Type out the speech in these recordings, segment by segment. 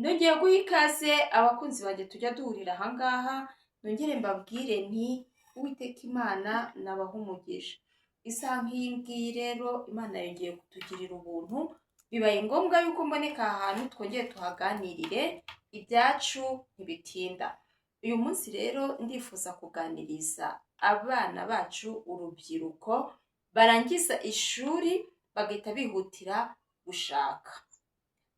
Nongeye guha ikaze abakunzi banjye tujya duhurira ahangaha, nongere mbabwire nti Uwiteka Imana nabahe umugisha. Isaha nk'iyi ngiyi rero Imana yongeye kutugirira ubuntu, bibaye ngombwa yuko mboneka aha hantu twongere tuhaganirire, ibyacu ntibitinda. Uyu munsi rero ndifuza kuganiriza abana bacu, urubyiruko barangiza ishuri bagahita bihutira gushaka.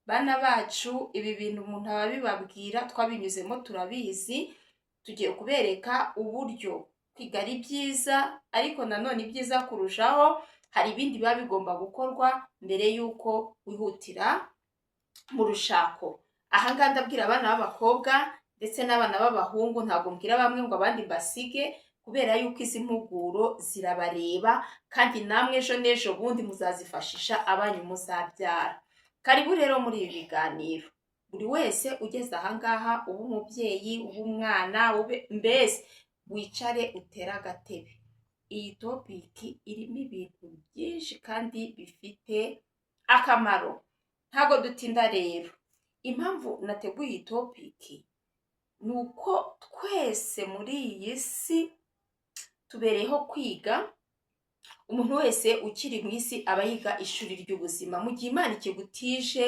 Bana bacu, ibi bintu umuntu aba abibabwira, twabinyuzemo turabizi. Tugiye kubereka uburyo kwiga ari byiza, ariko nanone ibyiza kurushaho hari ibindi biba bigomba gukorwa mbere y'uko wihutira mu rushako. Aha ngaha ndabwira abana b'abakobwa ndetse n'abana b'abahungu, ntabwo mbwira bamwe ngo abandi mbasige, kubera yuko izi mpuguro zirabareba kandi namwe ejo n'ejo bundi muzazifashisha abanyu muzabyara. Karibu rero muri ibi biganiro. Buri wese ugeze aha ngaha, ube umubyeyi, ube umwana, ube mbese wicare utere agatebe. Iyi topic irimo ibintu byinshi kandi bifite akamaro. Ntabwo dutinda rero. Impamvu nateguye iyi topic ni uko twese muri iyi si tubereyeho kwiga. Umuntu wese ukiri mu isi aba yiga ishuri ry'ubuzima. Mu gihe Imana ikigutije,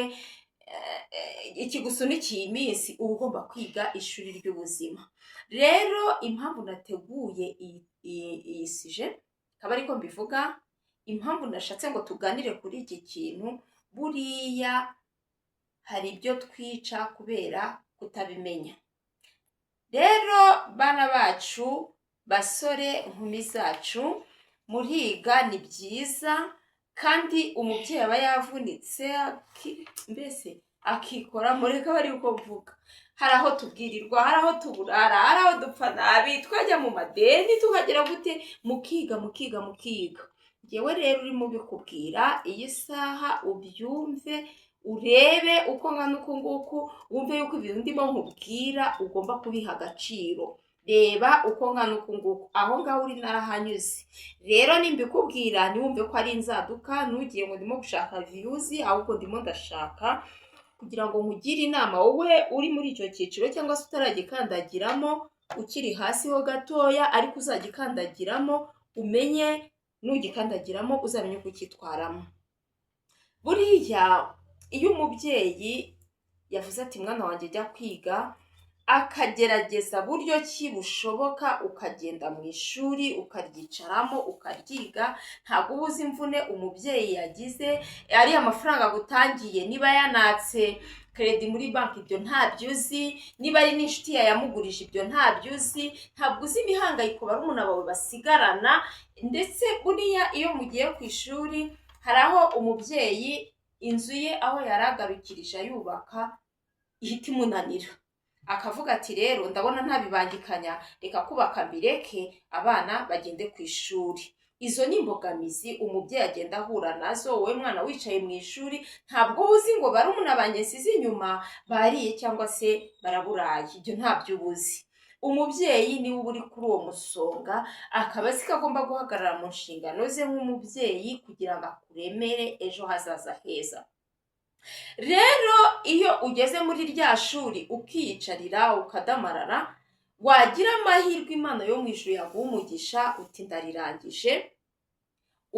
ikigusunikiye iminsi, uba ugomba kwiga ishuri ry'ubuzima. Rero impamvu nateguye iyi sujet, akaba ariko mbivuga, impamvu nashatse ngo tuganire kuri iki kintu, buriya hari ibyo twica kubera kutabimenya. Rero bana bacu, basore, nkumi zacu, muriga ni byiza, kandi umubyeyi aba yavunitse, mbese akikora, mureke aba ari uko mvuga. Hari aho tubwirirwa, hari aho tuburara, hari aho dupfa nabi, twajya mu madeni, tukagera gute, mukiga, mukiga, mukiga. Ngewe rero urimo ubikubwira iyi saha, ubyumve, urebe uko ngana uku nguku, wumve yuko ibintu ndimo nkubwira ugomba kubiha agaciro. Reba uko ngana uku nguku, aho ngaho uri narahanyuze. Rero nimbikubwira ntiwumve ko ari inzaduka, ntugire ngo ndimo gushaka views, ahubwo ndimo ndashaka kugira ngo nkugire inama, wowe uri muri icyo cyiciro cyangwa se utaragikandagiramo, ukiri hasi ho gatoya ariko uzagikandagiramo, umenye nugikandagiramo uzamenye uko ucyitwaramo. Buriya iyo umubyeyi yavuze ati: "Mwana wanjye, jya kwiga", akagerageza buryo ki bushoboka ukagenda mu ishuri, ukaryicaramo, ukaryiga, ntabwo uba uzi imvune umubyeyi yagize. Ariya mafaranga agutangiye, niba yanatse crédit muri banki, ibyo ntabyo uzi. Niba ari n'inshuti yayamugurije, ibyo ntabyo uzi. Ntabwo uzi imihangayiko barumuna bawe basigarana. Ndetse buriya iyo mugiye ku ishuri, hari aho umubyeyi inzu ye aho yari agarukirije ayubaka ihita imunanira, akavuga ati: "Rero ndabona ntabibangikanya, reka kubaka mbireke, abana bagende ku ishuri." Izo ni imbogamizi umubyeyi agenda ahura nazo. Wowe mwana wicaye mu ishuri, ntabwo uba uzi ngo barumuna banjye nsize inyuma bariye cyangwa se baraburaye, ibyo ntabyo uba uzi. Umubyeyi niwe uba uri kuri uwo musonga, akaba azi ko agomba guhagarara mu nshingano ze nk'umubyeyi kugira ngo akuremere ejo hazaza heza. Rero iyo ugeze muri rya shuri ukiyicarira, ukadamarara, wagira amahirwe Imana yo mu ijuru yaguha umugisha, uti: "Ndarirangije",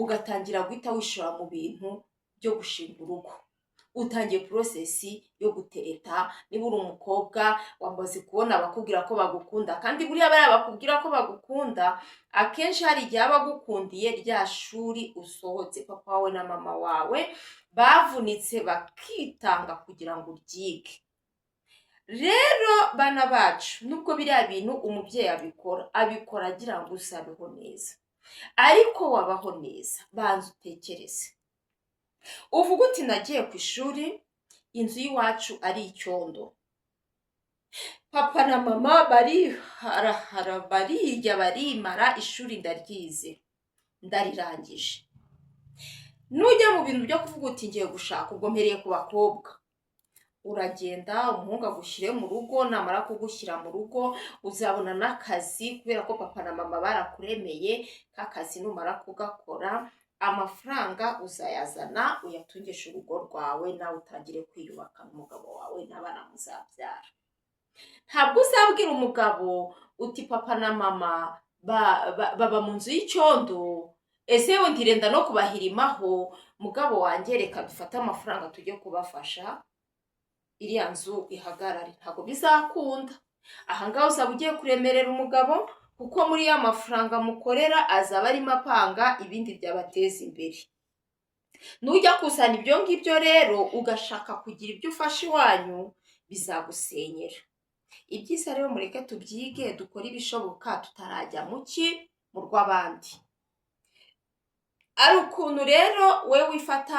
ugatangira guhita wishora mu bintu byo gushinga urugo, utangiye process yo gutereta. Niba uri umukobwa, wamaze kubona abakubwira ko bagukunda, kandi buriya bariya bakubwira ko bagukunda, akenshi hari igihe aba agukundiye rya shuri usohotse, papa wawe na mama wawe bavunitse bakitanga kugira ngo uryige. Rero bana bacu, nubwo biriya bintu umubyeyi abikora, abikora agira ngo uzabeho neza. Ariko wabaho neza, banza utekereze, uvuga uti: "Nagiye ku ishuri inzu y'iwacu ari icyondo, papa na mama bariharahara, barirya barimara, ishuri ndaryize, ndarirangije." Nujya mu bintu byo kuvuga uti: "Ngiye gushaka", ubwo mpereye ku bakobwa, uragenda umuhungu agushyire mu rugo. Namara kugushyira mu rugo, uzabona n'akazi kubera ko papa na mama barakuremeye. Ka kazi numara kugakora, Amafaranga uzayazana uyatungishe urugo rwawe, nawe utangire kwiyubaka n'umugabo wawe n'abana muzabyara. Ntabwo uzabwira umugabo uti: "Papa na mama baba mu nzu y'icyondo, ese ndirenda no kubahirimaho? Mugabo wanjye, reka dufate amafaranga tujye kubafasha iriya nzu ihagarare." Ntabwo bizakunda. Ahangaha uzaba ugiye kuremerera umugabo, kuko muri ya mafaranga mukorera azaba arimo apanga ibindi byabateza imbere. Nujya kuzana ibyo ngibyo rero, ugashaka kugira ibyo ufasha iwanyu, bizagusenyera. Ibyiza rero, mureke tubyige, dukore ibishoboka tutarajya mu ki, mu rw'abandi. Ari ukuntu rero we wifata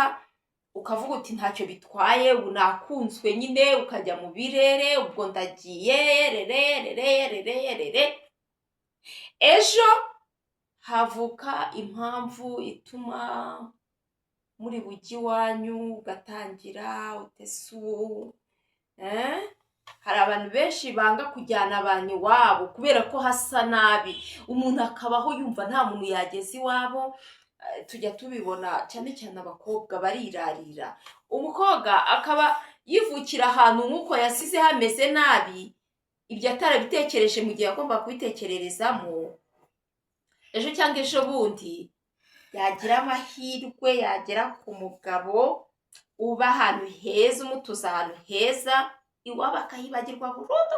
ukavuga uti: "Ntacyo bitwaye, ubu nakunzwe nyine," ukajya mu birere, ubwo ndagiye rere rere rere rere. Ejo havuka impamvu ituma muri bujye iwanyu, ugatangira utese ubu. Hari abantu benshi banga kujyana abantu iwabo kubera ko hasa nabi, umuntu akabaho yumva nta muntu yageza iwabo. Tujya tubibona cyane cyane abakobwa barirarira. Umukobwa akaba yivukira ahantu nk'uko yasize hameze nabi, ibyo atarabitekereje mu gihe agomba kubitekererezamo. Ejo cyangwa ejo bundi yagira amahirwe, yagera ku mugabo uba ahantu heza, umutuza ahantu heza, iwabo akahibagirwa burundu.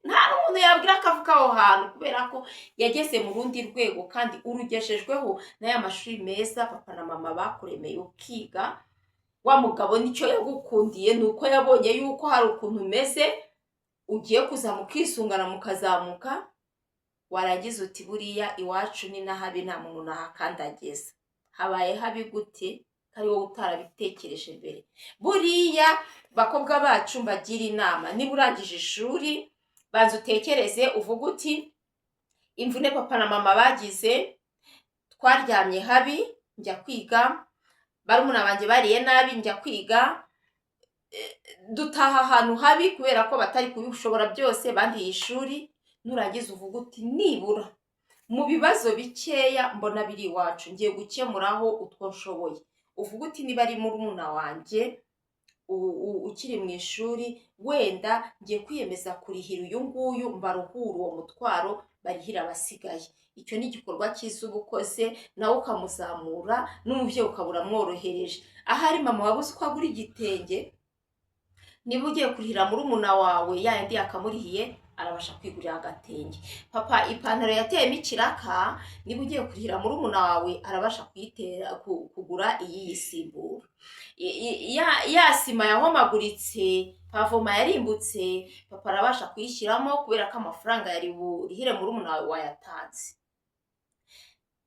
Nta n'umuntu yabwira akavuga aho hantu, kubera ko yageze mu rundi rwego, kandi urugejejweho n'aya mashuri meza papa na mama bakuremeye ukiga. Wa mugabo nicyo yagukundiye, ni uko yabonye yuko hari ukuntu umeze, ugiye kuza mukisungana, mukazamuka. Warangiza uti: "Buriya iwacu ni na habi, nta muntu nahakandagiza." Habaye habi gute ko ari wowe utarabitekereje mbere? Buriya bakobwa bacu, mbagira inama: niba urangije ishuri, banza utekereze, uvuge uti: "Imvune papa na mama bagize, twaryamye habi njya kwiga, barumuna banjye bariye nabi njya kwiga, dutaha ahantu habi kubera ko batari kubishobora byose, bandiye ishuri." Nurangiza uvuga uti: "Nibura mu bibazo bikeya mbona biri iwacu, ngiye gukemuraho utwo nshoboye." Uvuga uti: "Niba ari murumuna wanjye ukiri mu ishuri, wenda ngiye kwiyemeza kurihira uyu nguyu, mbaruhure uwo mutwaro, barihira abasigaye." Icyo ni igikorwa cyiza uba ukoze, nawe ukamuzamura, n'umubyeyi ukaba uramworohereje. Ahari mama wabuze uko agura igitenge, niba ugiye kurihira murumuna wawe, ya yandi yakamurihiye arabasha kwigurira agatenge. Papa ipantaro yateyemo ikiraka, niba ugiye kurihira murumuna wawe, arabasha kuyitera, kugura iyiyisimbura. Ya sima yahomaguritse, pavoma yarimbutse, papa arabasha kuyishyiramo kubera ko amafaranga yari burihire murumuna wawe wayatanze.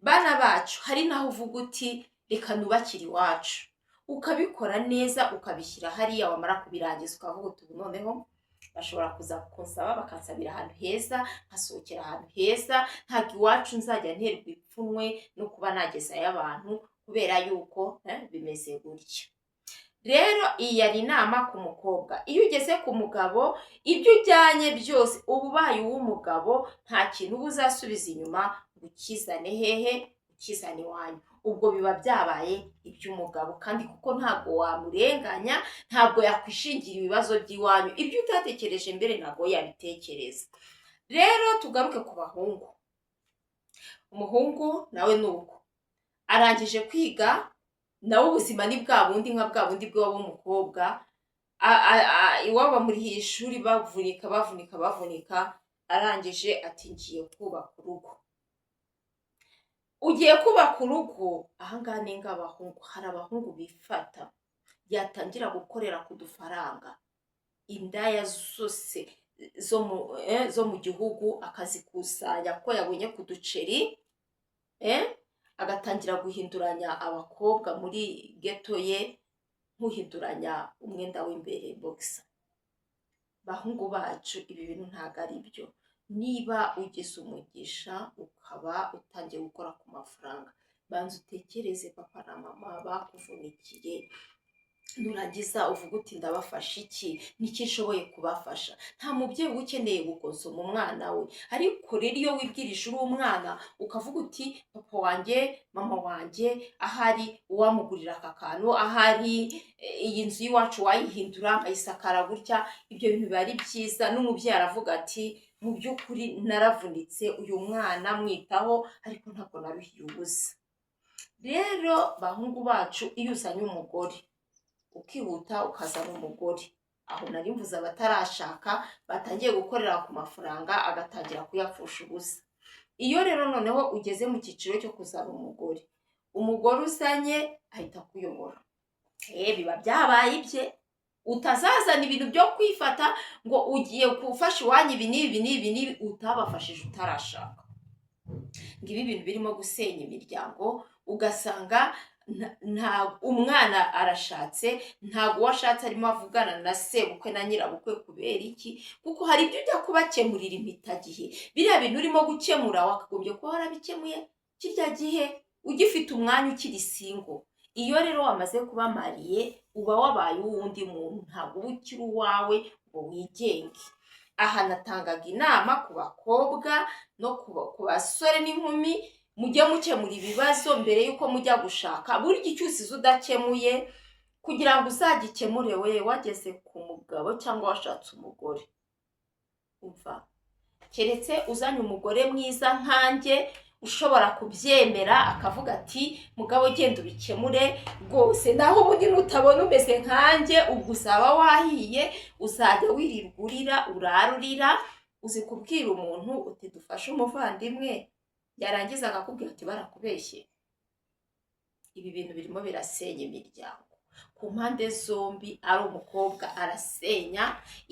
Bana bacu, hari n'aho uvuga uti: "Reka nubakire iwacu," ukabikora neza, ukabishyira hariya, wamara kubirangiza ukavuga uti: "Ubu noneho bashobora kuza kunsaba, bakansabira ahantu heza, nkasohokera ahantu heza. Ntabwo iwacu nzajya nterwa ipfunwe no kuba nagezayo abantu kubera yuko bimeze gutya." Rero iyi yari inama ku mukobwa. Iyo ugeze ku mugabo, ibyo ujyanye byose uba ubaye uw'umugabo. Nta kintu uba uzasubiza inyuma ngo ukizane hehe, ukizane iwanyu. Ubwo biba byabaye iby'umugabo, kandi kuko ntabwo wamurenganya, ntabwo yakwishingira ibibazo by'iwanyu. Ibyo utatekereje mbere ntabwo yabitekereza. Rero tugaruke ku bahungu. Umuhungu nawe ni uko arangije kwiga, nawe ubuzima ni bwa bundi nka bwa bundi bw'iwabo w'umukobwa. Iwabo bamurihiye ishuri, bavunika, bavunika, bavunika, arangije ati: "Ngiye kubaka urugo." Ugiye kubaka urugo, ahangaha ni ng'abahungu. Hari abahungu bifata, yatangira gukorera ku dufaranga, indaya zose zo mu gihugu akazikusanya, ko yabonye ku duceri, agatangira guhinduranya abakobwa muri geto ye nk'uhinduranya umwenda w'imbere, boxer. Bahungu bacu, ibi bintu ntabwo ari byo. Niba ugize umugisha ukaba utangiye gukora ku mafaranga, banza utekereze papa na mama bakuvunikiye. Nurangiza uvuga uti: "Ndabafasha iki? Niki nshoboye kubafasha?" Nta mubyeyi uba ukeneye gukonsoma umwana we. Ariko rero iyo wibwirije uri umwana, ukavuga uti: "Papa wanjye, mama wanjye, ahari uwamugurira aka kantu, ahari iyi nzu y'iwacu wayihindura nkayisakara gutya," ibyo bintu biba ari byiza. N'umubyeyi aravuga ati: "Mu by'ukuri naravunitse uyu mwana mwitaho, ariko ntabwo naruhiye ubusa." Rero bahungu bacu, iyo uzanye umugore, ukihuta ukazana umugore, aho nari mvuze abatarashaka batangiye gukorera ku mafaranga, agatangira kuyapfusha ubusa. Iyo rero noneho ugeze mu cyiciro cyo kuzana umugore, umugore uzanye ahita akuyobora, biba byabaye ibye. Utazazana ibintu byo kwifata ngo ugiye gufasha iwanyu ibi n'ibi n'ibi n'ibi utabafashije utarashaka. Ngo ibi bintu birimo gusenya imiryango, ugasanga nta umwana arashatse, ntabwo uwo ashatse arimo avugana na sebukwe na nyirabukwe. Kubera iki? Kuko hari ibyo ujya kubakemurira impitagihe. Biriya bintu urimo gukemura wakagombye kuba warabikemuye kirya gihe ugifite umwanya, ukiri single. Iyo rero wamaze kuba marié, uba wabaye uw'undi muntu, ntabwo uba ukiri uwawe ngo wigenge. Aha natangaga inama ku bakobwa no ku basore n'inkumi: mujye mukemura ibibazo mbere y'uko mujya gushaka. Burya icyo usize udakemuye, kugira ngo uzagikemure we wageze ku mugabo cyangwa washatse umugore, umva, keretse uzanye umugore mwiza nkanjye ushobora kubyemera, akavuga ati: "Mugabo, genda ubikemure rwose." Naho ubundi nutabona umeze nkanjye, ubwo uzaba wahiye, uzajya wirirwa urira, urara urira. Uzi kubwira umuntu uti: "Dufashe umuvandimwe," yarangiza akakubwira ati: "Barakubeshye." Ibi bintu birimo birasenya imiryango ku mpande zombi. Ari umukobwa arasenya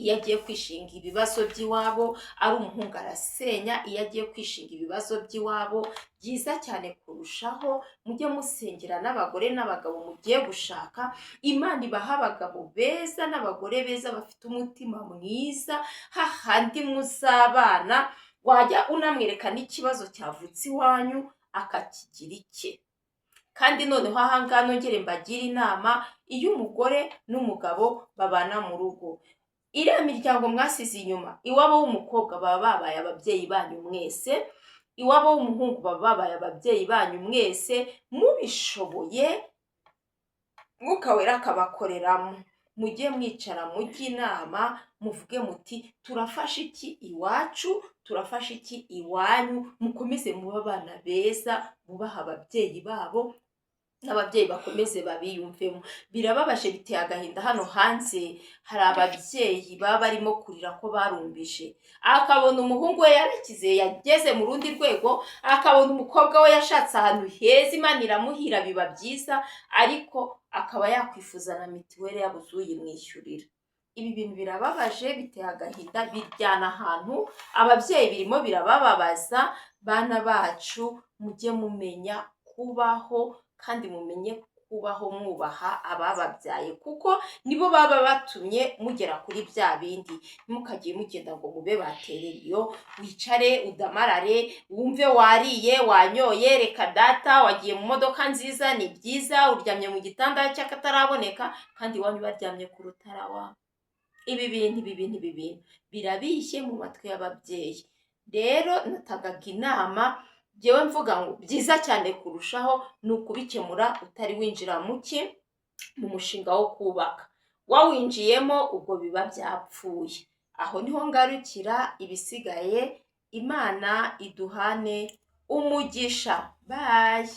iyo agiye kwishinga ibibazo by'iwabo, ari umuhungu arasenya iyo agiye kwishinga ibibazo by'iwabo. Byiza cyane kurushaho, mujye musengera n'abagore n'abagabo mugiye gushaka, Imana ibaha abagabo beza n'abagore beza bafite umutima mwiza, hahandi muzabana wajya unamwereka n'ikibazo cyavutse iwanyu akakigira icye. Kandi noneho ahangaha nongere mbagire inama: iyo umugore n'umugabo babana mu rugo, iriya miryango mwasize inyuma, iwabo w'umukobwa baba babaye ababyeyi banyu mwese, iwabo w'umuhungu baba babaye ababyeyi banyu mwese. Mubishoboye, Mwuka Wera akabakoreramo, mujye mwicara mujye inama, muvuge muti: "Turafasha iki iwacu? Turafasha iki iwanyu?" Mukomeze mube abana beza bubaha ababyeyi babo, n'ababyeyi bakomeze babiyumvemo. Birababaje, biteye agahinda. Hano hanze hari ababyeyi baba barimo kurira ko barumbije, akabona umuhungu we yarakize, yageze mu rundi rwego, akabona umukobwa we yashatse ahantu heza, Imana iramuhira, biba byiza, ariko akaba yakwifuza na mituweli yabuze uyimwishyurira. Ibi bintu birababaje, biteye agahinda, biryana ahantu ababyeyi, birimo birabababaza. Bana bacu, mujye mumenya kubaho kandi mumenye kubaho mwubaha abababyaye, kuko nibo baba batumye mugera kuri bya bindi. Ntimukajye mugenda ngo mube baterera iyo, wicare udamarare, wumve wariye wanyoye, reka data, wagiye mu modoka nziza, ni byiza, uryamye mu gitanda cy'akataraboneka, kandi iwanyu baryamye ku rutarawa. Ibi bintu birabishye mu matwi y'ababyeyi. Rero natangaga inama ngewe mvuga ngo byiza cyane kurushaho ni ukubikemura utari winjira mu mushinga wo kubaka. Wawinjiyemo, ubwo biba byapfuye. Aho niho ngarukira, ibisigaye Imana iduhane umugisha. Bye.